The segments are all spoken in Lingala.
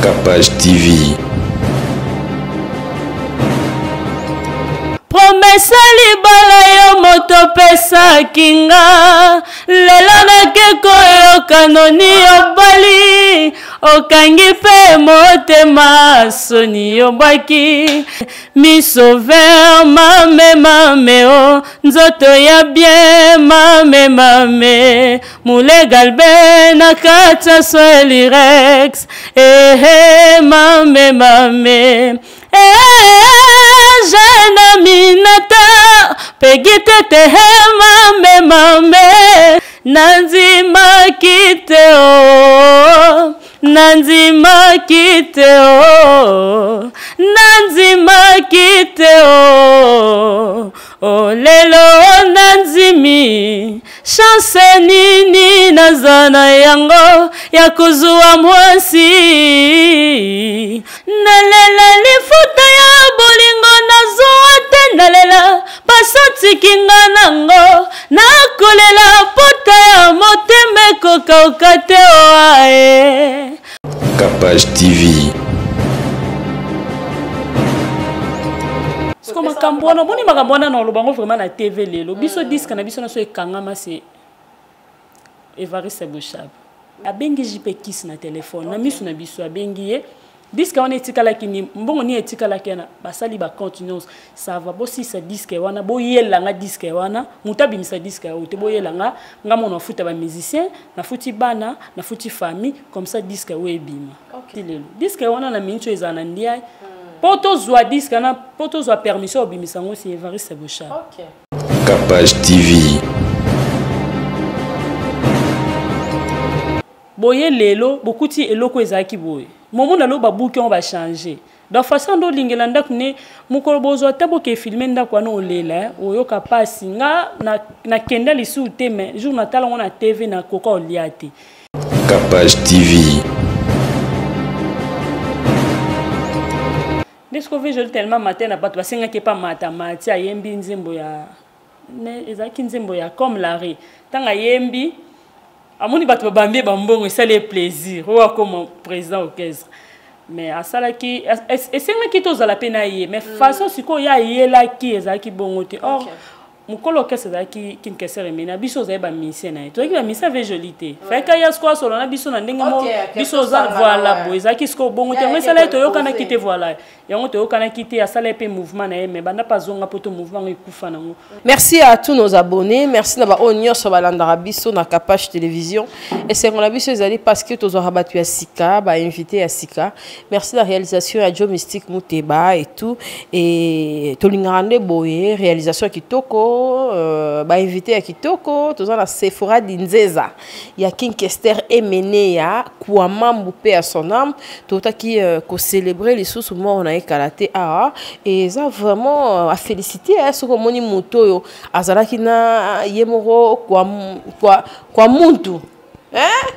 Capage TV. Promesse libala yo moto opesaki nga lelo nake koyoka noni obali okangi mpe motema soni obwaki miso ver mame mame o nzoto ya bien mame mame mulegalbe na kati ya soelirex ehe mame mame eh, jeune aminata pegi tete he mame mame nandimaki te o oh. Nandimaki te oh, nandimaki te oh, oh lelo nandimi chance nini naza na yango ya kozwa mwasi nalela lifuta ya bolingo nazwa te nalela pasotiki nga nango nakolela pota ya motema ekokauka te oae Capage TV. Siko makambo wana omoni makambo wana na oloba yango vraiment na tv lelo biso mm. disque na biso nyonso ekangama se evariste boshab abengi jp kis na telefone na miso na biso abengi ye Disque wana etikalaki ni mbongo nini etikalaki wana basali ba compte nyonso ça va bosisa disque wana boyela nga disque wana moto abimisa disque oyo te boyela nga nga mona nafuta ba musicien nafuti bana nafuti famille comme ça disque oyo ebima okay. lelo disque wana na miniti oyo ezala na ndiaye mpo hmm. tozwa disque wana mpo tozwa permission obimisa yango si Evariste Boshab okay. Capage TV. Boye lelo bokuti eloko ezalaki boye momo na lo babuki yango ba changer donc façon ndo olingela ndako ne mokolo bozwa ata boke filme ndako wana olela eh, oyoka pasi nga na, na kenda lisusu te mais jour natala yango na tv nakoka olia te. Capage TV. Nde sikoyo ve joli tellement matin na bato basengaki epa mata mati ayembi nzembo ya mais ezalaki nzembo ya comme Larry ntango ayembi amoni bato babambi ye bambongo esali ye plaisir oyo akoma président orchestre mais asalaki esengaki tozala mpe na ye mais mm. façon sikoyo ye ayelaki ezalaki bongo te or okay. mokolo orchestre ezalaki kinkesere emena biso ozali bamisien na ye tozalaki bamisien ave joli te fayaki aya sikoyo asolola na biso na ndenge moko biso oza voilà boye ezalaki sikoyo bongo te yango esalaki toyokanaki te voilà yango toyokanaki te asala ye mpe mouvement na ye mais banda mpe azonga mpo to mouvement yango ekufa nango merci à tous nos abonnés merci na baoyo nyonso balandaka biso na capage télévision esengo na biso ezali parce que tozwaka bato ya sika bainvité ya sika merci na réalisation ya joe mystique muteba et tout et tolingaka nde boye réalisation ya kitoko euh, bainvité ya kitoko toza na sephora dinzeza ya King Kester Emeneya Kwamambu pe à son âme totaki euh, ko célébrer lisusu mort na ye kala te awa et eza vraiment euh, à féliciter hein, soki omoni moto oyo azalaki na ye moko kwa, kwa, kwa muntu hein?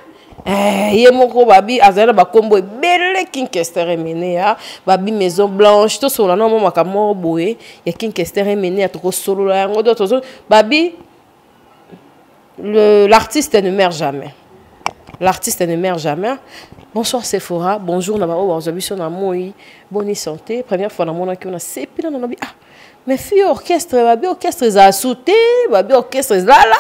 Eh, ye moko babi azali na bakombo ebele king kester emenea babi maison blanche tosolola na mwa makambo moko boye ya king kester emenea tokosolola yango do tozo babi L'artiste ne meurt jamais. L'artiste ne meurt jamais. Bonsoir Sephora, bonjour na ba oyo bazwa biso na moi, bonne santé. Première fois na monaki on a sepi na nabi ah mais fille orchestre babi orchestre eza sauté, babi orchestre ezala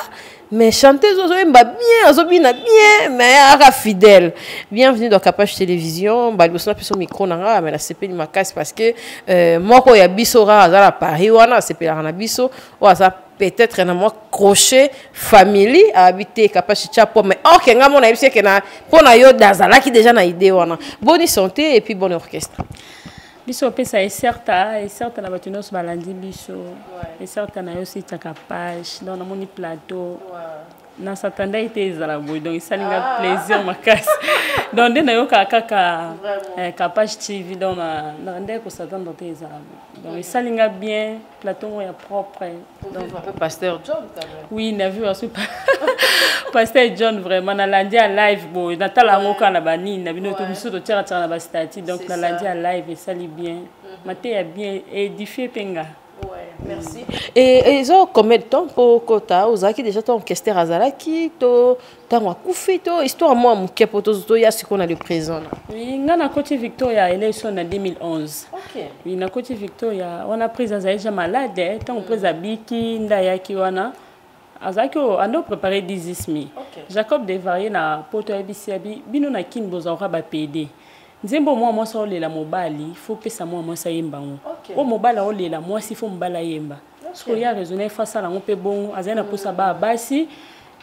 mais chanteuse ozoyemba bien azobina bien mais aka fidèle bienvenue dans capage télévision baliboso na biso micro na nga mais nasepeli makasi parce que euh, moko ya biso kaka aza na paris wana asepelaka na biso oyo aza peut-être na mwa crochet family abi te kapashi chapo mais ok nga mona yebisi eke na mpo na yo azalaki déjà na idée wana boni santé et puis bon orchestre biso opesa eserta eserta na bato nyonso balandi biso eserta na yo sitaka page donc namoni plateau ouais. na s'attendait te ezala boye donc esali nga ah. plaisir makasi donc nde nayokaka kaka eh, capage tv donc na nde kosatendre te ezala boye donc esali nga bien plateau moko ya propre donc pasteur john oui na vu asu pasteur john vraiment nalandi ya live boye natala yango kaka na banini na bino to biso totiaka tiaka na bastatut donc nalandi ya live esali bien mhm. mateya bien édifie mpe nga ouais. Merci. Et eza combien de temps mpo kota? Ozalaki déjà to orchestre azalaki to ntango akufi, to histoire mwa moke mpo toya sikoyo na le présent na? Oui, nga nakoti Victoria Eleison na 2011. Oui, nakoti Victoria wana prise azali déjà malade. Ntango prise abiki nde ayaki wana, azalaki ando préparé 10 mi. Jacob Devarie na poto ayebisi abi bino na Kini bozalaka bapede nzembo, mwa mwasi aolela mobali, fo pesa mwa mwasi ayemba yango. Oyo mobali aolela mwasi, fo mobali ayemba. Soki oya raisonne, fo asala yango mpe bongo. Azali na mposa baya basi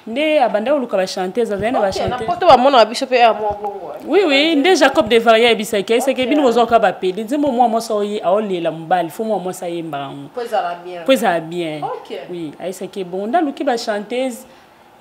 nde abanda koluka bachanteuse, azali na bachanteuse. Poto bamonaka biso mpe ya mwa bongo. Oui, nde Jacob de Varia ayebisaki, ayebisaki bino bozwaka bapede nzembo, mwa mwasi aolela mobali, fo mwa mwasi ayemba yango. Po ezala bien. Po ezala bien. Oui, ayebisaki bongo nde aluki bachanteuse.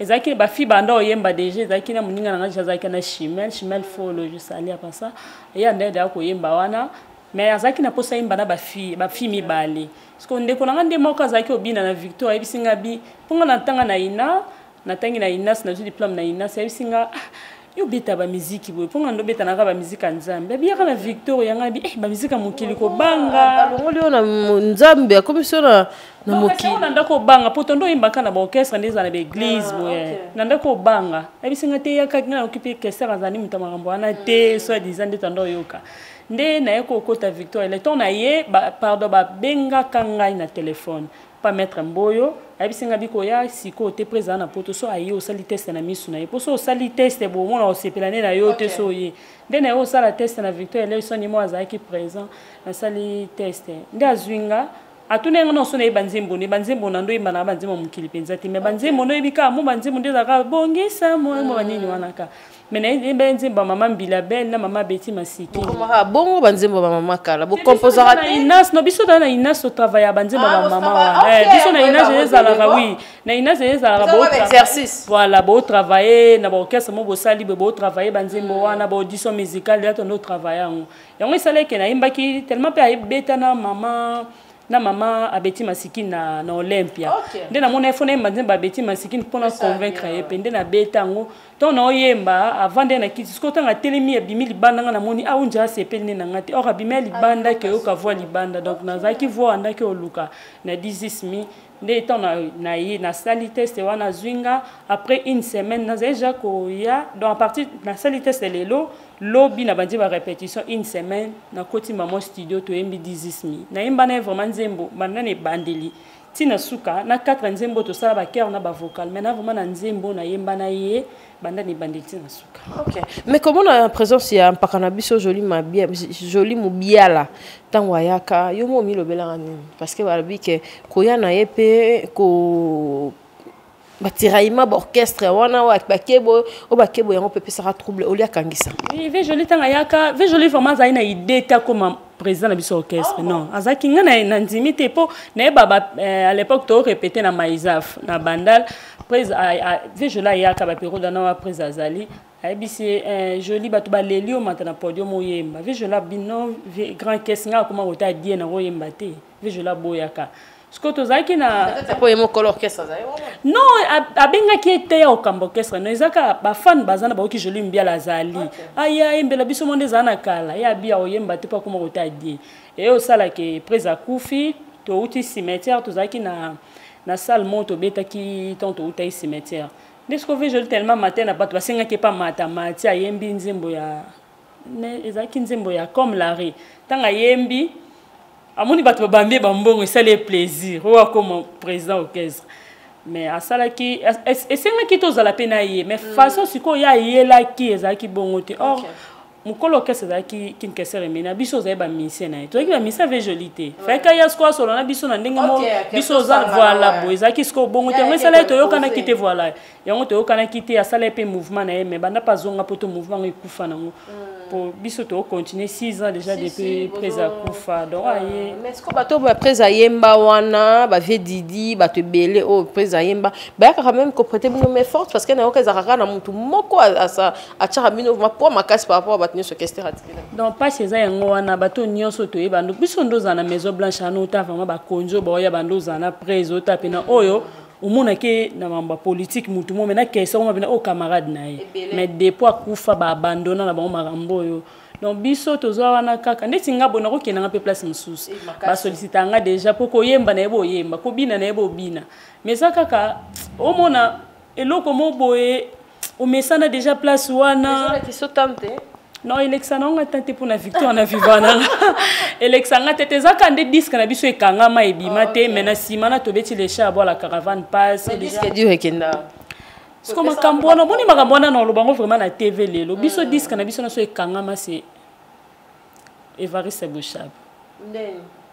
Ezalaki bafille banda oyemba déjà. Ezalaki na moninga na ngai, azalaki na Chimel, Chimel Folo, je sali apasa ye, anda edaya koyemba wana. Mais azalaki na mposa ayemba na bafille, bafille mibale. Parce que ndeko na ngai nde moko azalaki obina na Victoire, ayebisi nga bi mpo nga natanga na ina, natangi na INAS, nazwi diplôme na INAS. Ayebisi nga: "Ah, yo obeta bamiziki boye, mpo nga ndo obetanaka bamiziki ya Nzambe." Abiyaka na Victoire yanga bi eh, bamiziki ya mokili, kobanga. Alongoli oyo na Nzambe, akomisi oyo na mokili. Na ndako obanga po tondo oyembaka na baorchestre nde eza na baeglise boye. Na ndako obanga. Ayebisi nga te, yaka nga nakoki mpe kester azali moto ya makambo wana te, soit disant nde tondo oyoka nde naye kokota Victoire. Le temps na ye, pardon, babengaka ngai na telefone pa maître Mboyo, ayebisi nga bikoya sikoyo te, mpo ezala na poto. So aye, osali test na misu na ye, mpo so osali test bomona osepela nde na yo te. So oye nde na ye osala test na Victoire Eleison, ye moko azalaki présent. Nasali test nde azwi nga, atuna nga nyonso nayeba nzembo nde banzembo na ndo oyemba na banzembo ya mokili mpenza te, mais banzembo noyebi kaka mo banzembo nde ezalaka bongisa mo banini wana kaka. Mais nayemba ye nzembo ya mama Mbila Bel na mama Beti Masiki. Bokomaka bongo banzembo ya bamama kala, bokomposaka na te? Inas no, biso toza na Inas, totravailla banzembo ya Ah, bamama botravaille. wana. Biso na Inas ezalaka, oui, na Inas ezalaka Eza wana exercice. Voilà, botravaille na baorchestre mo bosali boye, botravaille banzembo wana, baaudition musicale ya tondo otravaille yango. Yango esalaki nayembaki tellement mpe ayebeta na mama Abeti Masikini na Olympia. Nde namona efo nayemba nzembo Abeti Masikini mpona convaincre ye mpe nde nabeta yango. Ntango naoyemba avant nde nakiti sikoyo, ntango atelemi, abimi libanda, nga namoni aunja asepeli nde na nga te. Or abimi ya libanda, keyoka voix libanda. Donc nazalaki voix andaki oluka na 16 mi nde ntango na ye nasali test wana, azwi nga. Après une semaine nazali déjà koya. Donc à partir nasali test lelo, lobi na bandi barépétition, une semaine nakoti mama studio, toyembi 16 mi. Nayemba na ye vraiment nzembo banda na ebandeli ntina suka na 4 nzembo. Tosala bachœur na bavocal, mais na vraiment na nzembo nayemba na ye banda na ebandeli ntina suka. Ok, mais comment na présence ya mpaka na biso Joli Mabia, Joli Mobiala, ntango ayaka, yo mo omilobelaka nini? Parce que balobi ke koya na ye mpe ko batiraillement baorchestre wana, oyo bakebo, oyo bakebo yango mpe epesaka trouble olia akangisa. Oui, ve Joli, ntango ayaka ve Joli, vraiment azali na idée te akoma président na biso orchestre. Non, azalaki nga na ndimi te mpo nayeba à l'époque torépété na Maisaf na Bandal. Ve Joli ayaka bapériode wana wa prise azali, ayebisi Joli: "Bato baleli, omata na podium oyemba." Ve Joli abino grand caisse, nga akoma kota adie na koyemba te. Ve Joli aboyaka. Sikoyo tozalaki na Peut-être mpo ye mokolo orchestre azali wana. Non, abengaki ye te ya kokamba orchestre. No, eza kaka bafan baza na baoki Joli Mbiala azali aya ayembela biso mo nde ezala na kala. Ye abi akoyemba te mpo akoma kota adie. Eye osalaka prise akufi, touti cimetière, tozalaki na salle mo tobetaki. Ntango toutaki cimetière nde sikoyo ve Joli tellement matin na bato basengaki epa mata mati, ayembi nzembo ya ezalaki nzembo ya Comme Larry. Ntango ayembi, amoni bato babambi ye bambongo, esali ye plaisir oyo akoma président orchestre. Mais asalaki esengaki tozala mpe na ye, mais façon sikoyo ye ayelaki ezalaki bongo te. Or mokolo orchestre ezalaki Kinkesere emena biso, ozali bamusicien na ye, tozalaki bamusicien ave Joli te. Fayaka ya sikoyo asola na biso na ndenge mo biso oza voilà boye. Ezalaki sikoyo bongo te. Yango esala ye toyokanaki te. Voilà, yango toyokanaki te. Asala ye mpe mouvement na ye, mais banda mpe azonga mpo to mouvement yango ekufa nango, po biso tokocontinue 6 ans déjà depuis prise akufa. Donc aye. Mais siko bato oyo baprise ayemba wana, bavie Didi, bato ebele oyo prise ayemba, bayakaka même koprêter bino main forte? Parce que nayoka ezalaka kaka na motu moko atiaka bino vraiment poids makasi par rapport a bato nyonso orchestre atikela. Donc mpasi eza yango wana. Bato nyonso toyeba ndo biso ndo ozala na Maison Blanche wana, ota vraiment bakonzi oyo baoya bando ozala na prise, ota pena oyo omonaki na mambo ya politike, mutu mo me na kesa oma pena oyo camarade na ye. Mais depuis akufa, baabandona na bango makambo oyo. Donc biso tozwa wana kaka ndeti nga boye, nakokenda nga mpe place mosusu, basollicita nga déjà mpo koyemba, nayeba oyemba, kobina nayeba obina, mais eza kaka omona eloko mo boye, omesana déjà place wana. Non, elekisa na nga te, mpona Victoire na viva nanga elekisa nga te te. Eza kaka nde disque na biso ekangama, ebima te. Mais na nsima na tobeti Le Chat aboie, La Caravane passe. Siko makambo wana, omoni makambo wana na oloba yango vraiment na TV lelo. Biso disque na biso nyonso ekangama, c'est Evariste Boshab.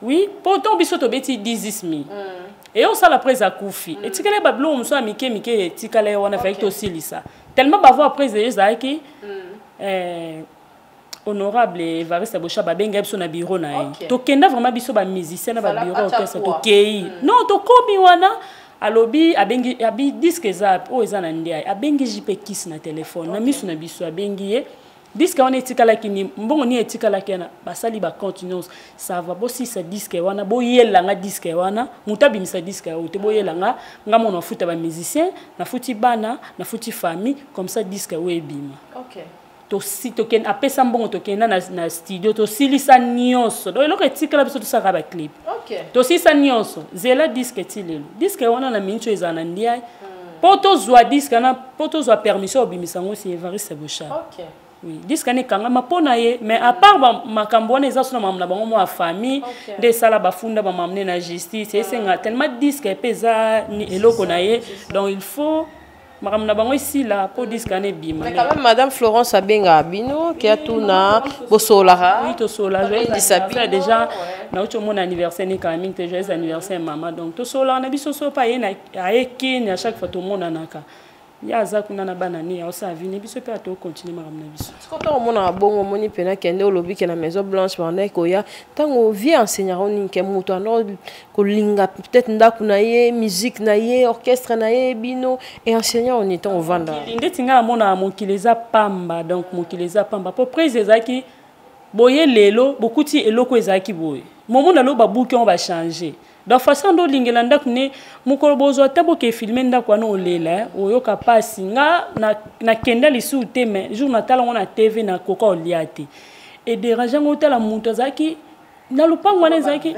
Oui, pourtant biso tobeti 10 000 eyo osala après akufi, etikala ye babiloko mosusu ya mike mike, etikala ye wana. Faki tosilisa tellement bavoix après ezalaki honorable Evariste Boshab abengai biso na bureau na ye. Tokenda vraiment, biso bamusicien na babureau orchestre, tokei. Non, tokomi wana, alobi, abengi, abi disque eza oyo eza na nde. Abengi JP Kis na telefone na miso na biso, abengi ye: disque wana etikalaki ni mbongo nini etikalaki wana? Basali bacompte nyonso, ça va, bosisa disque wana, boyelanga disque wana. Moto abimisa disque oyo te, boyelanga nga mo nafuta bamusicien, nafuti bana, nafuti famille, comme ça disque oyo ebima. Tosi tokende, apesa mbongo, tokenda na studio, tosilisa nyonso. Donc eloko etikala, biso tosalaka baclip, tosilisa nyonso. Zela disque ti lelo, disque wana na miniti oyo ezala na ndiai. Mpo tozwa disque wana, mpo tozwa permission obimisa yango, si Evariste Boshab. Oui, disque wana ekangama mpo na ye. Mais à part makambo wana, eza so na makambo na bango mo ya famille nde esala bafunda bamamne na justice. Esenga tellement disque mpe eza eloko na ye, donc il faut makambo na bango esila mpo disque wana ebima. Mais quand même, madame Florence abengaka bino ke atuna, bosolaka? Oui, tosola déjà. Nauti omona anniversaire nekaka mingi te, joyeux anniversaire mama. Donc tosolaka na biso, so mpe aye kini, à chaque fois tomonanaka. Ye aza kuna na bana ne, aosala vini, biso mpe atokontinue makambo na biso. Siko ntango omonaka bongo, omoni mpena kende, olobi ke na Maison Blanche bandaki koya, ntango vie enseignaka nini ke moto ando kolinga peut-être ndako na ye, musique na ye, orchestre na ye, bino e enseignant oni ntango ovanda? Ndeti ngai namonaka mokili eza pamba. Donc mokili eza pamba, po prise ezalaki boye, lelo bokuti eloko ezalaki boye, momona lelo babuki yango, bachange. Donc façon nde olingela ndako ne, mokolo bozwa ata boke filme ndako wana, olela, oyoka mpasi. Nga nakenda lisusu te, mais jour natala ngo na TV, nakoka olia te, edérange yango. Otala moto azalaki na lopango wana, ezalaki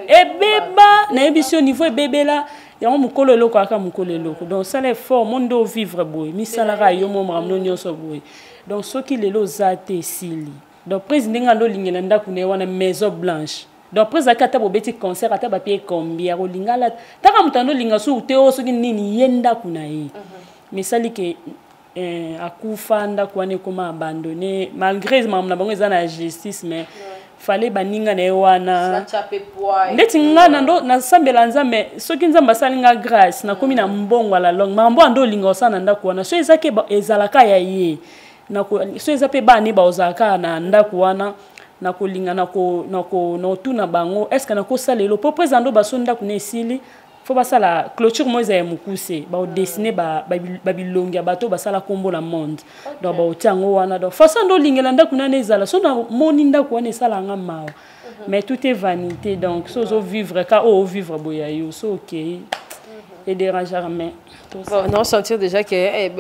ebeba, nayebi si au niveau ebebela yango. Mokolo eloko aka mokolo eloko. Donc osala effort mo nde ovivre boye, misalaka yo mo makambo nyonso boye. Donc soki lelo oza te, esili. Donc prise ndenge ando olingela ndako na ye wana, Maison Blanche. Donc après ezalaki ata bobeti concert, ata bapie combien, akolinga alata taka moto ando olinga suku te oyo soki nini ye ndako na ye. Mais esali ke akufa, ndako wana ekóma abandonné, malgré makambo na bango eza na justice. Mais fallait baninga na ye wana, ndeti nga nasambela Nzambe, soki Nzambe asali nga grâce, nakomi na mbongo, ala longue makambo wana nde olinga osala na ndako wana, so ezaki ezalaka ya ye, so eza mpe bana baozalaka na ndako wana, nakolinga nakotuna bango: est ce que nakosala elo? Mpo président ndo baso ndako na esili, fo basala clôture mo eza ya mokuse, baodessine babilongi ya bato basala nkombo na monde. Donc baotia yango wana. Donc façon nde olingela ndako nani ezala, so namoni ndako wana esalanga mawa. Mais tout est vanité. Donc so ozovivre ka oyo ovivre boye ya yo, so okei, edérangeaka, mais Bon, non, sentir déjà que eh,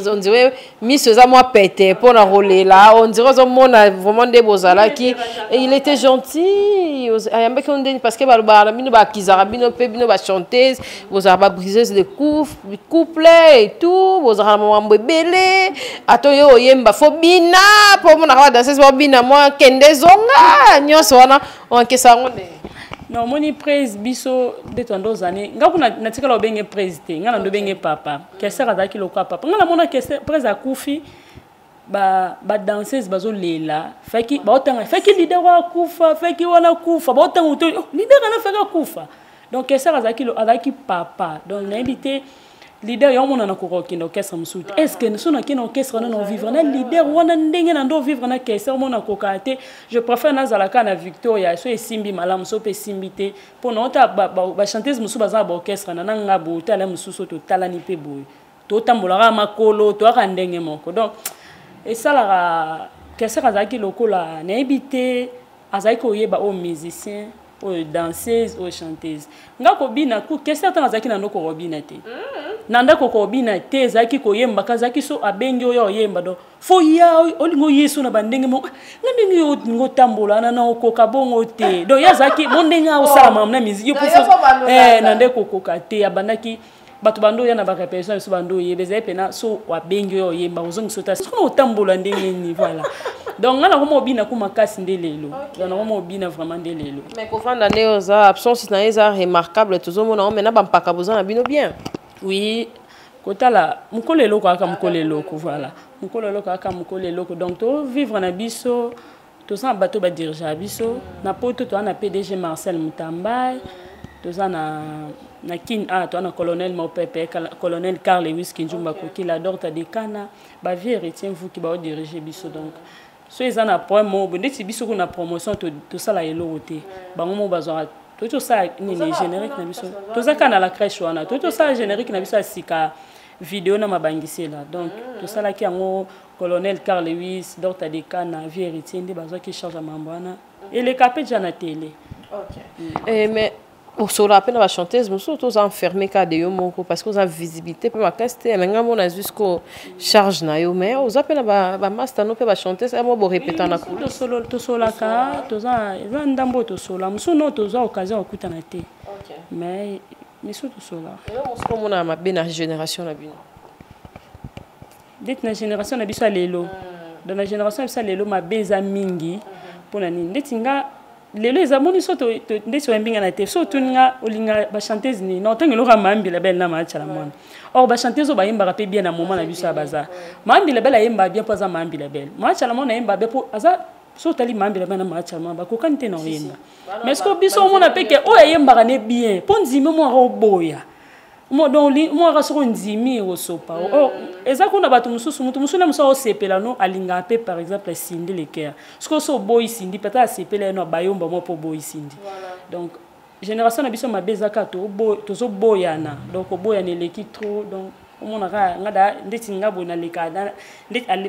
on dirait miso eza mwa pete mpona kolela, on dirait ozomona vraiment nde bozalaki. Il était gentil, ayambaki yo ndeni? Parce que balobaka na bino, bakizaka bino mpe, bino bachanteuse bozalaka babriseuse de couple et tout, bozalaka na makambo ebele. Ata oyo oyemba, fo bina mpo omonaka badanseuse babina mwa kende zonga nyonso wana, oankesa yango ndenge? Non, omoni prise, biso nde tondo ozani. Nga kuna natikala obenge prise te, nga na ndo obenge papa Kester, azalaki lokola papa. Nga namona prise akufi, badanseuse bazolela, faki baotanga faki leader wana akufa, faki wana akufa, baotanga to, oh, leader wana faki akufa. Donc Kester azalaki papa. Donc nayebi te, leader yango mona nakoka kokende orchestre mosusu te. Est ce que so nakende orchestre wana, na ovivre na leader wana ndenge na nde ovivre na Kester, mona nakoka te. Je préfère nazala kaka na Victoria. So esimbi malamu, so mpe esimbi te, mpo na ota bachanteuse mosusu baza na baorchestre na nga boye, otala mosusu oyo totalani mpe boye, totambolaka makolo, toyaka ndenge moko. Donc esalaka Kester azalaki lokola, nayebi te, azalaki koyeba oyo musicien, oyo danseuse, oyo chanteuse. Nga kobina, Kester ntango azalaki na ndoko kobina te. Na ndako kobina te, ezalaki koyemba, azalaki so abengi oyo oyemba, donc fo ya olingi oyeso na bandenge moko nga ndenge yo olingi otambola wana na okoka bongo te. Donc ye azalaki mo ndenge aosala makambo na musique yo na nde kokoka te. Abandaki bato bando oya na barépétition na biso, bando oyeba ezali mpena so wabengi oyo oyemba, ozongisa ota soki otambola ndenge nini. Voilà, donc nga nakoma obina ku makasi nde lelo. Donc nakoma obina vraiment nde lelo. Mais kofanda nde oza, absence na ye eza remarquable, tozomona ngo. Mai na bampaka boza na bino bien. Oui, kotala mokolo eloko kaka mokolo eloko, voilà, mokolo eloko kaka mokolo eloko. Donc tovivre na biso, toza na bato badirige biso na poto. Toza na PDG Marcel Mutambai, toza na kin a, toza na colonel Mopepe, colonel Carl Lewis Kinjumba, Kokila Dorta Dekana, bavie Héritier Mvuki, baodirige biso. Donc so eza na problème moko boye, ndeti biso kuna promotion, tosala eloko te. Bango moko bazwaka. Toyi tosala nini, générique na biso, toza kaka na la crèche wana. Toyi tosala générique na biso ya sika, video na mabangisela. Donc tosalaki yango, colonel Carl Lewis, Dr Dekana, vie Héritier nde bazwaki charge ya mambo wana. Eleka mpe ja na télé. Eh, mais osola mpe na bachanteuse mosusu, toza enfermé kaka de yo moko, parce que oza visibilité mpe makasi te. Me ngai mona jusqu'au charge na yo, mais oza mpe na bamaster no mpe bachanteuse mo borépéta na. Tosolaka, toza, eza ndambo oyo tosola, mosusu no tozwa occasion ya kokutana te, mais misu tosola. Mosuku omona mabe na génération na bino? Ndeti na génération na biso ya lelo, donc na génération na biso ya lelo, mabe eza mingi. Mpona nini? Ndeti nga lelo eza moni so ndeti oyambi nga na te, so otuni nga olinga bachanteuse nini, na otangi eloko ya Mayambila Bele na Maachala Mwana. Or bachanteuse oyo bayembaka mpe bien na moment na biso ya baza, Mayambila Bele ayembaka bien mpo aza Mayambila Bele, Maachala Mwana ayembaka bien mpo aza. So otali Mayambila Bele na Maachala Mwana, bakokani te na oyemba. Mais ce que biso omona mpe ke oyo ayembaka ne bien mpo ndimi moko oboya, donc mwaka soki ondimi ekosopa. Eza kuna bato mosusu, moto mosusu na mosusu aosepela no alingaka mpe, par exemple Cindy Le Cœur. Soki oso oboyi Cindy, peut-être asepela ye no abayomba mwa mpo oboyi Cindy. Donc génération na biso mabe eza kaka tozoboyana, donc oboyana eleki trop. Donc omona kaka nga da ndeti nga boye naleka,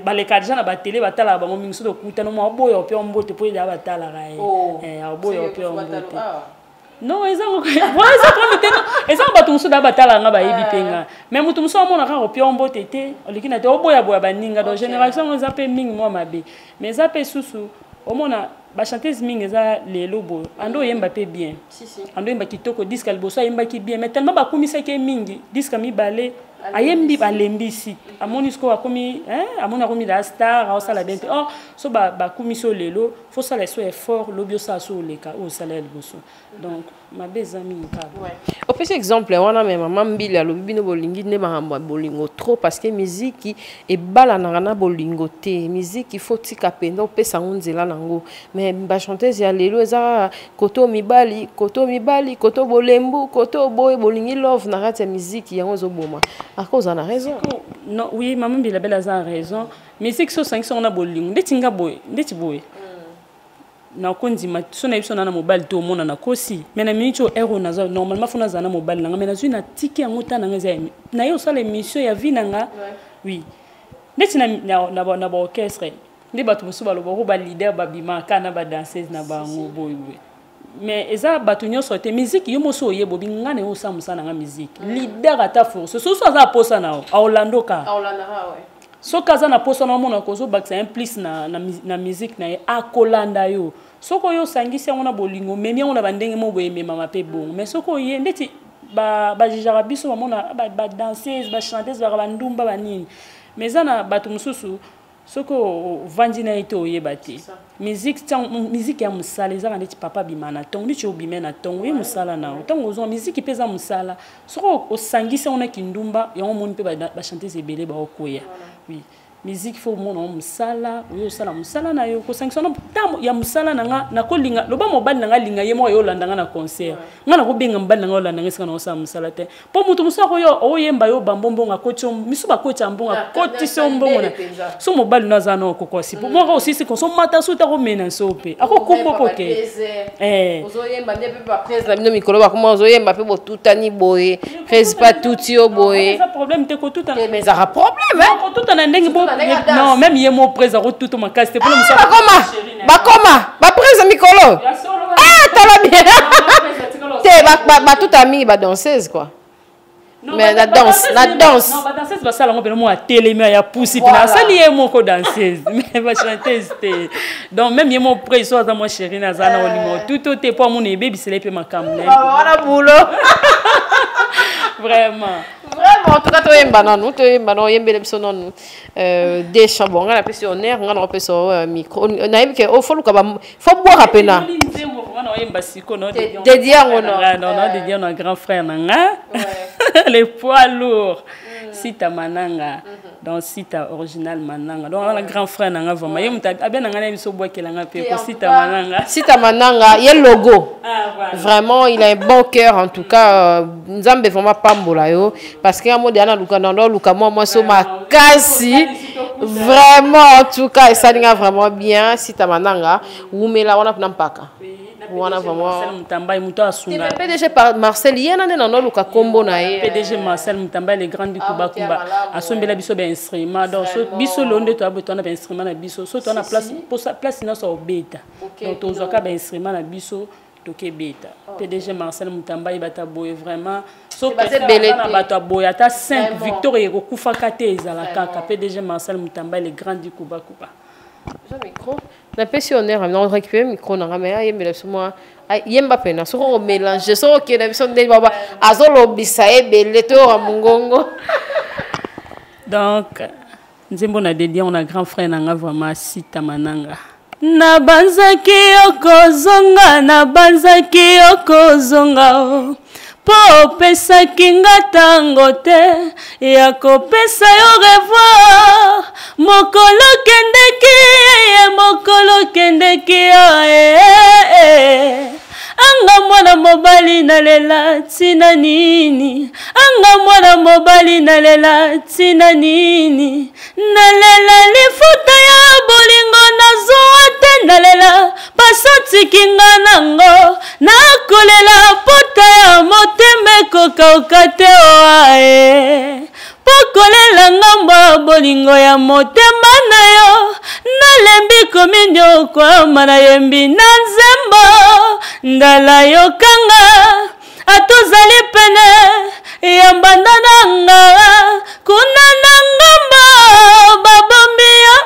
baleka deja na batele, batalaka bango mingi. Soki okutana mwa oboya ope mbote mpo eza batalaka ye, oboya ope mbote. Non, eza eza problème te. Eza bato mosusu da batalaka nga, bayebi mpe nga, mais moto mosusu amona kaka opia mbote te, oleki na te, oboyaboya baninga. Donc génération yango eza mpe mingi mwa mabe. Mais eza mpe susu omona bachanteuse mingi eza lelo boye, ando oyemba mpe bien, ando oyemba kitoko. Disque ya liboso ayembaki bien, mais tellement bakumisaki ye mingi, disque mibale ayembi balembisi, amoni sikoyo akomi, amoni akomi la star, aosala bien te. Or so bakumisi oyo lelo, fo osala so effort, lobi osala so oleka oyo osala ya liboso. Donc mabe eza mingi kaka. Opesi exemple wana, me mama Mbili alobi bino bolingi nde makambo ya bolingo trop, parce que miziki ebalanaka na bolingo te. Miziki fo tika mpenza opesa yango nzela nango. Mais bachanteuse ya lelo eza kaka koto mibali, koto mibali, koto bolembu, koto boye, bolingi love na kati ya miziki, yango ezoboma. Akozala na raison? Non, oui, mama Mbila Bele aza na raison. Musique so osangisi yango na bolingo, ndeti nga boye, ndeti boye nakondima so na biso na na mobali te, omona nakosi. Mais na minute oyo, heure oyo naza, normalement fo nazala na mobali na nga, mais nazwi natiki yango ta na nga eza na ye osala émission ya vie na nga. Oui, ndeti na baorchestre nde bato mosusu balobako baleader babimaka na badanseuse na bango boye boye, mais eza bato nyonso te. Musique yo moso oyeba obi nga na yo osala mosala na nga musique, leader ata force soso aza na posa na yo, aolandoka. Soki aza na posa na omona kozobakisa un plus na musique na ye, akolanda yo. Soki oyo osangisi yango na bolingo, omemi yango na bandenge moko boye, ememama mpe bongo. Mais soki oye ndeti bajugeaka biso, bamona badanseuse, bachanteuse baka bandumba banini, mais eza na bato mosusu soki ovandi na ye te, oyeba te. Musique, musique ya mosala ezaka neti papa abima na ntongo, neti obime na ntongo ye mosala na yo, ntango ozwa musique mpe eza mosala. Soki osangisi yango na kindumba, yango omoni mpe bachanteuse ebele baokwea. Oui, musique fo omona ngo mosala oyo osala mosala na yo, kosangisa wana ntango ya mosala na nga nakolinga loba mobali na nga alinga ye moko ayo olanda nga na concert. Nga nakobenga mobali na nga olanda nga esika na osala mosala te, mpo moto mosusu akoyo oyemba yo bambo mbongo akoti yo, misu bakoti ya mbongo akotisi yo mbongo na so mobali no aza na okokosi po moko osisi konso mata so ta komena nso mpe akokumba mpo ke. Ozoyemba nde mpe baprise na bino mikolo bakoma ozoyemba mpe botutani boye, prise pa tuti yo boye. Eza problème te kotutana. Mais ezaka problème. Kotutana ndenge bo, non, même ye mo prise akotuta makasi te mpona mosala. Bakoma bakoma baprise mikolo, ah, tala bien te, batuta mingi badanseuse quoi. Mais na danse, na danse. Non, badanseuse basala yango mpena mwa atelemi ya pusi mpena asali ye moko danseuse, mais bachanteuse te. Donc même ye moko près so aza mwa chéri na aza na olimo tuto te, mpo amona ebebisela ye mpe makambo na ye. Wana boulot. Vraiment. Vraiment, en tout cas, toyemba nanu, toyemba nanu, oyembele biso nanu des chants. Bon, ngai napesi honneur, ngai nakopesa micro. Nayebi ke ofoluka ba fo bwaka pena. Nzembo vraiment naoyemba siko no. Dédié yango no. Non, dédié na grand frère na nga, les poids lourds, Sita Mananga. Donc Sita original Mananga, donc wana grand frère na nga vraiment, ye moto abe na nga na biso bwakela nga mpe ko Sita Mananga. Sita Mananga ye logo. Ah, voilà. Vraiment, il a un bon cœur en tout cas. Nzambe vraiment pambola yo, parce que amodi ana luka na luka mwa mwasi makasi vraiment. En tout cas, esalinga vraiment bien. Sita Mananga, wumela wana mpena mpaka wana vraiment. Marcel Mutambai, moto asunga. PDG par Marcel, ye nande na noluka kombo na ye. PDG Marcel Mutambai, le grand Kubakumba, asombela biso bainstrument. Donc so biso lelo nde toya towana bainstrument na biso, so towana place, place nyonso obeta. Donc tozwaka bainstrument na biso, tokebeta. PDG Marcel Mutambai, bata boye vraiment, so na bato ya boye ata 5 victoire ekokufaka te, ezala kaka PDG Marcel Mutambai, le grand du Kubakuba. Micro napesi honneur na récupérer micro nanga, mais ayembela biso mwa, yemba pena soki omélange, soki okende biso ndenge baba azolobisa ebele toyoka mongongo. Donc nzembo na dédié na grand frère nanga vraiment, Sita Mananga. Nabanzaki okozonga, nabanzaki okozonga o mpo opesaki nga ntango te ya kopesa yo revoir. Mokolo kendeki ye, mokolo kendeki yo e, anga mwana mobali nalela ntina nini? Anga mwana mobali nalela ntina nini? Nalela lifuta ya bolingo nazwa te, nalela pasotiki nga nango, nakolela pota ya motema ekokauka te oae, mpo kolela ngambo ya bolingo ya motema na yo. Nalembi kominiokwama, nayembi na nzembo ndala yokanga, atozali pene ya mbanda na nga kuna na ngamba babombi yo.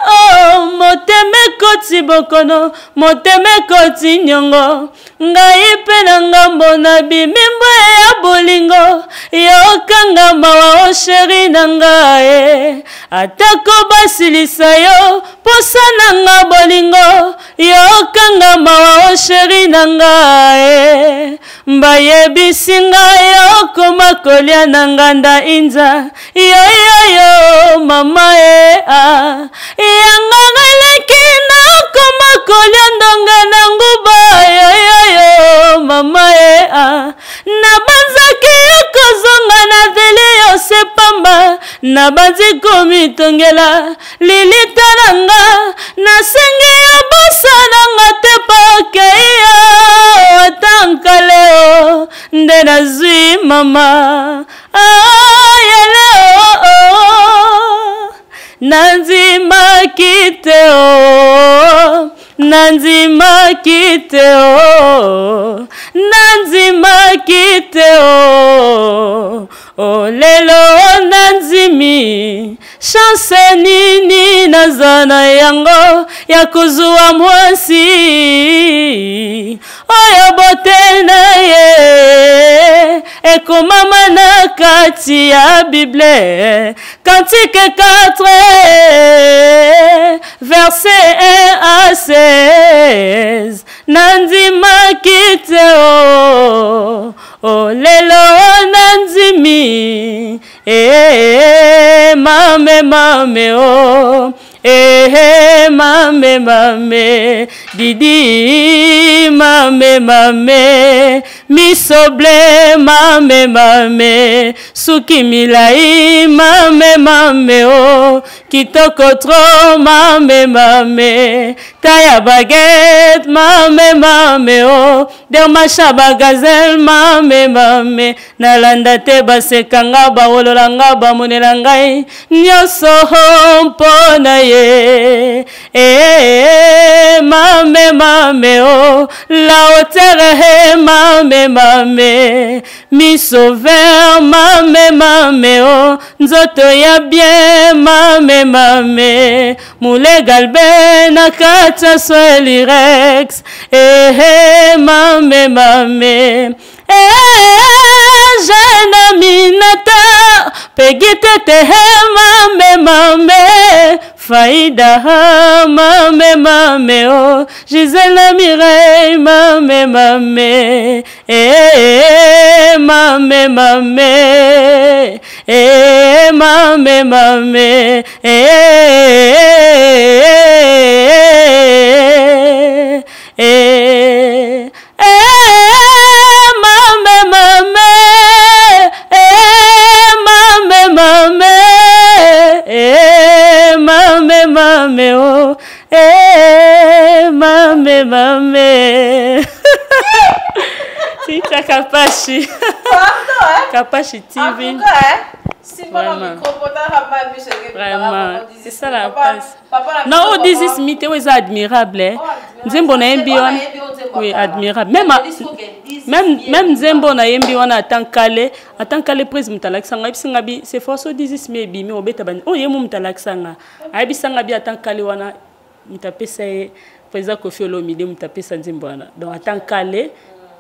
Motema ekoti bokono, motema ekoti niongo, ngai mpe na ngambo nabimi mbwe ya bolingo. Yokanga mawa o chéri na ngai, atako basilisa yo posa na nga bolingo. Yokanga mawa o chéri na ngai, bayebisi ngai okoma kolia na nganda inza yoyoyo mama e a yanga eleki nakoma kolia ndonga na nguba yoyoyo mama e a. Nabanzaki yokozonga na vele yo se pamba, nabanzi komitongela lilita na nga, nasengi yo bosa na nga te pakeiyo ata nkaleo nde nazwi mama ayeleo. Nandimaki te o, nandimaki te o, nandimaki te o, o lelo nandimi. Chance nini naza na yango ya kozwa mwasi oyo bote na ye ekomama na kati ya Bible, Cantique 4, verset 1 à 16? Nandimaki te o, o lelo nandimi e mame mame o eh mame mame didi mame mame misoble mame mame suki milai mame mame o kitoko trop mame mame taya baguette mame mame o dermacha bagazelle mame mame. Nalanda te basekanga, bawololanga, bamonela ngai nyonso mpo na ye e mame mame o la hauteur e mame. Mame mame, miso vert, mame mame oh, nzoto ya bien, mame mame, mule galbe na kati ya swelirex, eh, eh, mame mame. Eh, jeune Aminata, Peggy Tete, eh, mame mame, Faïda, mame mame oh, Gisèle Mireille, mame mame, eh, mame mame, eh, mame mame, eh, eh, eh, mame mame, eh, mame mame, eh, mame mame oh, eh, mame mame. Tita Kapashi. Pardon, hein? Kapashi TV. En tout cas, hein? Vraiment. Vraiment. C'est ça la passe. Non, oh, this is me, oyo eza admirable. Eh. Nzembo nayembi wana. Oui, admirable. Même même même nzembo nayembi wana atankale, atankale prise mutalakisa nga ayebisi nga bi c'est force this is me ebimi obeta bani. Oh, ye mu mutalakisa nga. Ayebisa nga bi atankale wana mutapesa ye président Koffi Olomide mutapesa nzembo wana. Donc atankale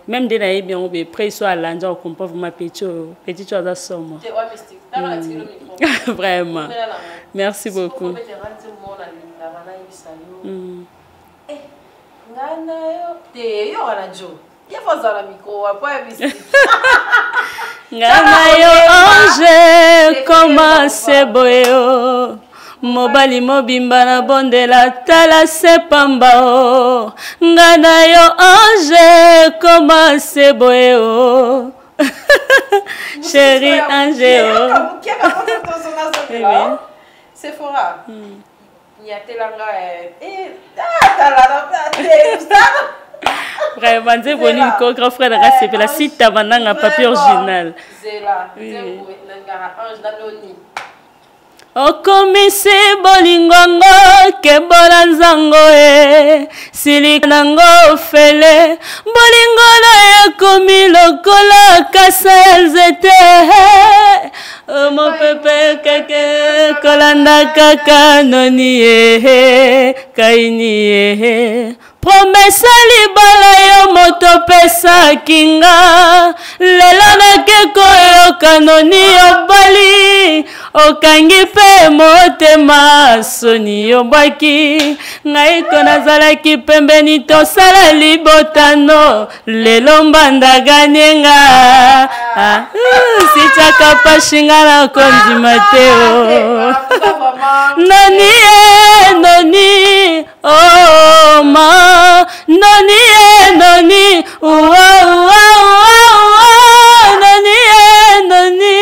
même nde nayebi yango be près so alandi akokompa vraiment petit oyo petit oyo aza somo vraiment merci beaucoup. Nga na yo ange koma se boye o mobali mobimba na bondela tala se pamba o nga na yo ange koma se boye o chéri ange o. Sephora. Nyatelanga eh ah tala na te Vraiment nzembo nini ko grand frère nanga sepela sitama nanga papier original. Zela nzembo nangara ange na noni. Okomisi bolingo yango kebola nzango e silika nango ofele bolingo na ekomi lokola kasa ya nzete mopepe keke kolanda kaka noni ye kaini ye promese libala yo moto opesaki nga lelo nake koyoka noni obali okangi mpe motema soni obwaki ngai ko nazalaki pembeni tosala libotano lelo mbanda ganye nga ah, sitiaka pashi nga na kondima te o noni e noni oh ma noni e noni uwa uwa uwa uwa noni e noni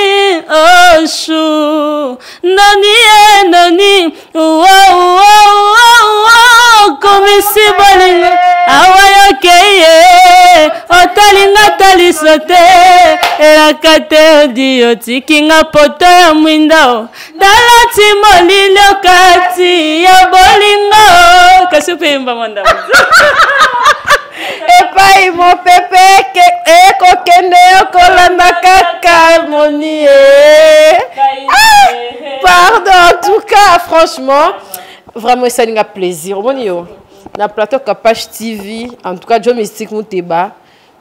oh shu noni e noni uwa uwa uwa uwa okomisi bolingo awa yokei ye otalinga taliso te elaka te odi otiki nga poto ya mwinda o tala ti molili okati ya bolingo kasi mpe yemba mwa ndambo epai mopepe ekokende okolanda kaka moni ye. Ah, pardon, en tout cas, franchement, vraiment esalinga plaisir. Omoni yo na plateau Kapash TV, en tout cas Joe Mystique Muteba,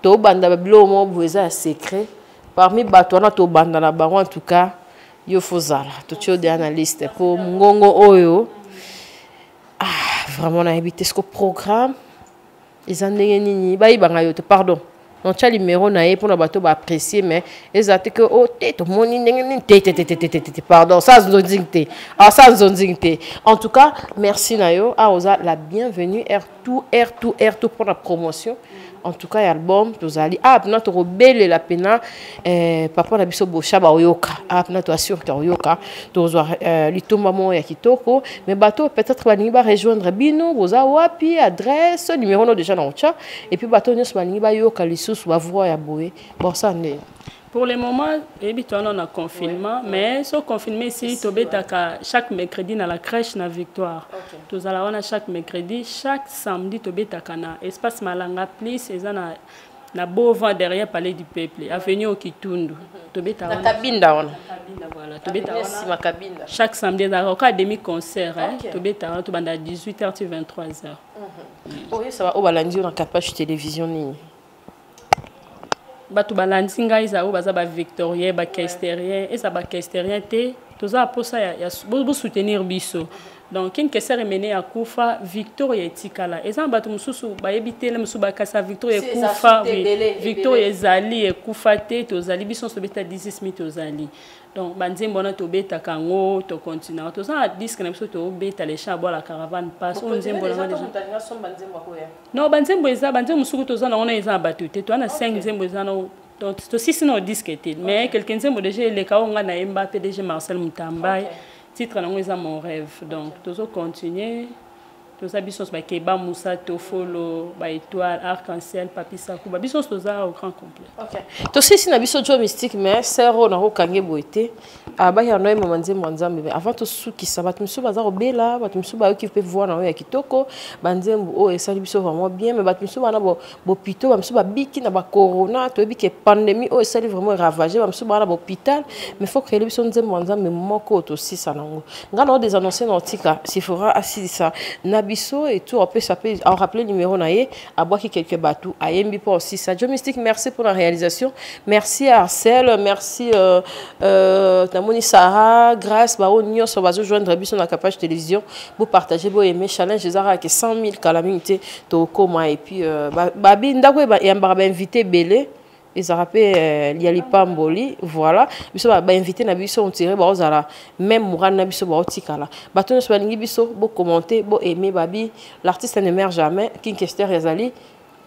tobanda babiloko moko boye eza ya secret parmi bato wana tobanda na bango. En tout cas yo fozala totie yo deya na liste mpo mongongo oyo ah, vraiment nayebi te siko programme eza ndenge nini bayibanga yo te. Pardon, notya numéro na ye mpona bato baapprécie, mais eza te ke o te tomoni ndenge nini te te te te te te te te. Pardon, sa nzonzing te, ah, sa nzonzing te. En tout cas merci na yo. Ah, oza la bienvenue r2 r2 r2 mpona promotion en tout cas ya album. Tozali ah mpena tokobelela mpena eh, papa na biso bosha baoyoka ah mpena toassure ke oyoka tozwa eh, litomba moko ya kitoko. Mais bato peut-être balingi barejoindre bino, boza wapi? Adresse, numéro no déjà na otya, et puis bato nyonso balingi bayoka lisusu bavoix ya boye, bosa nde? Pour le moment, eyebi towana na confinement, mais so confinement esili, tobetaka chaque mercredi na la crèche na Victoire. Tozala wana chaque mercredi, chaque samedi tobetaka na espace Malanga Plus, eza na Na Bova, derrière Palais du Peuple, avenue Okitundu. Tobeta wana. Na Kabinda wana. Kabinda voilà. Tobeta wana. Sima Kabinda. Chaque samedi ezalaka kaka demi concert hein. Okay. Tobeta wana tobanda 18h ti 23h. Oyo ça va obalandi na Capage Télévision nini? Bato balandi ngai ezala oyo baza bavictorien, bakesterien, eza bakesterien te, toza na mposa ya bosoutenir biso. Donc King Kester Emene akufa, Victoria etikala. Eza na bato mosusu bayebi te, le mosusu bakasa Victoria ekufa. Oui, Victoria ezali ekufa te, tozali biso nyonso tobeta 16 mi tozali. Donc banzembo wana tobetaka yango, tokontinua. Toza na disque na biso tobeta les chants à la caravane passe. Oyo nzembo na nga déjà. Non, banzembo eza, banzembo mosusu toza na wana eza na bato te. Toza na 5 nzembo eza na donc tosisi na disque te. Mais quelques nzembo déjà eleka oyo nga nayemba PDG Marcel Mutambai. Titre nango eza Mon rêve. Donc tozo continuer. Toza biso nyonso bakeba Moussa Tofolo, ba étoile, arc-en-ciel, Papi Sakuba. Biso nyonso toza au grand complet. Okay. Tosisi na biso Jo Mystique, mais sœur oyo nakokange boye te. Abaki na noyemba nzembo ya Nzambe, mais avant tosukisa, bato mosusu baza kobela, bato mosusu bayoki mpe voix na oyo ya kitoko, banzembo oyo esali biso vraiment bien, mais bato mosusu bana bopito, bato mosusu babiki na ba corona, toyebi ke pandémie oyo esali vraiment ravagé, bato mosusu bana ba hôpital, mais faut créer biso nzembo ya Nzambe moko oyo tosisa nango. Nga na désannoncer na otika Sifora asilisa na biso et tout, apesa pe a rappeler numéro na ye, abwaki quelques bateaux, ayembi po osisa. Jo Mystique, merci pour la réalisation. Merci à Arcel, merci namoni Sarah, Grâce, ba oyo nyonso bazo joindre biso na Capage Télévision, bo partager, bo aimer challenge ezaka ke 100 000 kala mingi te tokoma et puis babi ndako yambaka ba invité belé ezalaka mpe ya lipamboli. Voilà, biso bainvité na biso, on dirait baozala même moral na biso, baotikala. Bato nyonso balingi biso, bocommenter, boaimer. Babi l'artiste ne meurt jamais. King Kester ezali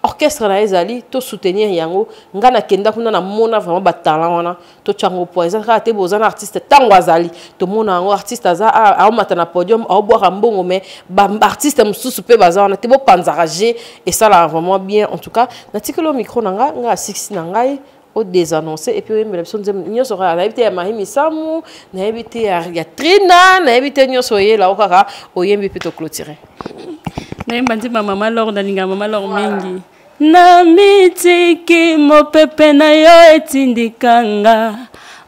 orchestre na ezali, tosoutenir yango. Nga nakenda kuna, namona vraiment batalent wana, totyango po eza kaka te. Boza na artiste ntango azali, tomona yango, artiste aza aomata na podium, aobwaka mbongo, mais baartiste mosusu mpe baza wana te. Bopanzaka je esalaka vraiment bien. En tout cas, natikeli o micro na nga, nga asikisi na ngai odésannonce et puis oyembela biso nzembo nyonso kaka. Nayebi te ya Marie Misamu, nayebi te ya Trina, nayebi te, nyonso oyela o kaka oyembi mpe toclôture. Nayemba nzembo ya Mama Lor, nalinga Mama Lor mingi. Na mitiki mopepe na yo etindikanga,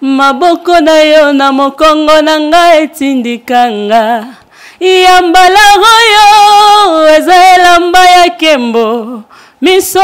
maboko na yo na mokongo na nga etindikanga. Ya mbala oyo eza elamba ya nkembo, miso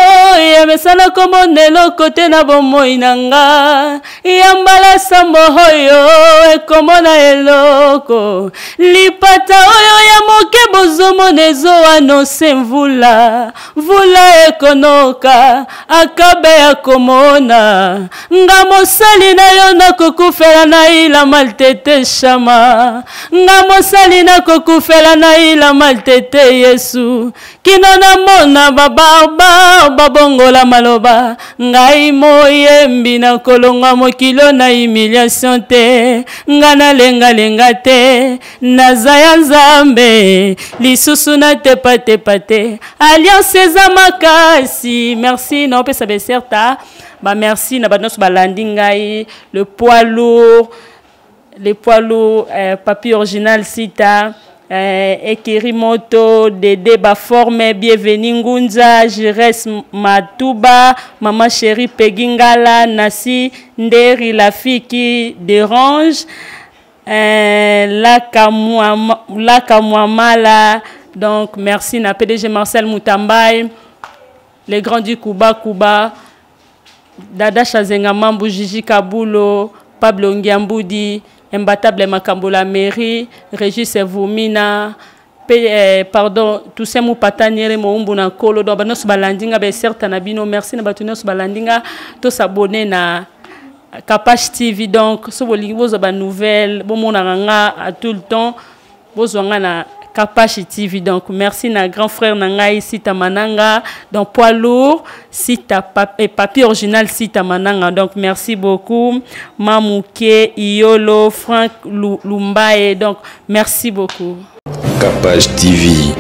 ya mesana komona eloko te na bomoi na nga. Ya mbala sambo oyo ekomona eloko, lipata oyo ya moke bozomona ezoannoncer mvula, mvula ekonoka akabe ya komona. Nga mosali na yo nakokufela na ila maltete shama, nga mosali nakokufela na ila maltete Yesu, kino namona babarba babongola maloba. Ngai moyembi nakolongwa mokilo na humiliation te, nga nalengalenga te, naza ya Nzambe lisusu natepatepa te, alliance eza makasi. Merci, naopesa beserta bamerci na bato nyonso balandi ngai, le poids lourd, le poids lourd, papi original sita, Ekeri Moto, Dede Baforme, Bienvenu Ngunza, Jires Matuba, Maman Chérie Peggy Ngala, Nasi Nderi, la fille qui dérange, Laka Mouamala, donc merci na PDG Marcel Moutambaye, les grands du Kuba Kuba, Dada Chazenga Mambu, Gigi Kabulo, Pablo Ngiamboudi, Imbattable Makambo la mairie, Régis Vumina, pardon, Toussaint Mupata Nyere Moumbu na Kolo, donc banos balandinga be certes na bino, merci na bato nyonso balandinga, to s'abonner na Kapash TV. Donc so bolingi bozwa ba nouvelle, bomonaka nga à tout le temps, bozwa nga na Kapash TV. Donc merci na grand frère na ngai Sita Mananga, donc poids lourd Sita et papi original Sita Mananga. Donc merci beaucoup Mamouké Iolo Frank Lumbaye, donc merci beaucoup. Kapash TV.